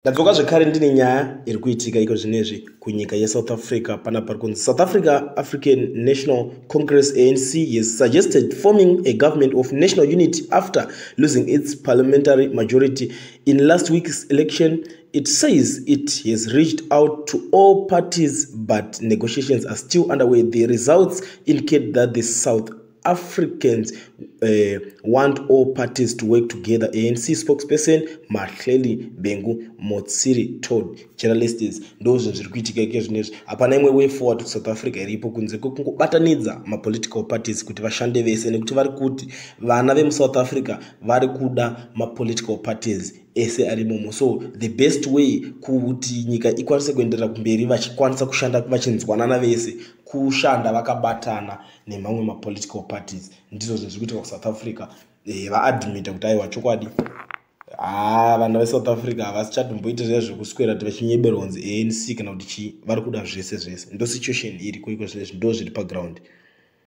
Ndadzoka zvekare ndine nyaya iri kuitika iko zvinezvi kunyika yeSouth Africa. Panapa pari kunzi South Africa African National Congress, ANC, has suggested forming a government of national unity after losing its parliamentary majority in last week's election. It says it has reached out to all parties, but negotiations are still underway. The results indicate that the South Africans want all parties to work together, ANC spokesperson Mahlengi Bhengu Motsiri told journalists. Ndo zvinhu zviri kuitika ike zvinezvi. Hapana imwe way forward kuSouth Africa iripo kunze kwekungobatanidza mapolitical parties kuti vashande vese, nekuti vari kuti vana vemuSouth Africa vari kuda mapolitical parties ese ari imomo. So the best way kuti nyika ikwanise kuenderera kumberi vachikwanisa kushanda vachinzwanana vese, kushanda vakabatana nemamwe mapolitical parties. Ndizvo zvinhu zviri kuitika kuSouth Africa. Vaadmita kuti aiwa, chokwadi, ha, vana veSouth Africa havasichatomboita zviya zvekuswera kuti vachinyeberwa kunzi ANC kana kuti chii. Vari kuda zvese zvese. Ndo situation iriko iko zvinezvi, ndo zviri paground.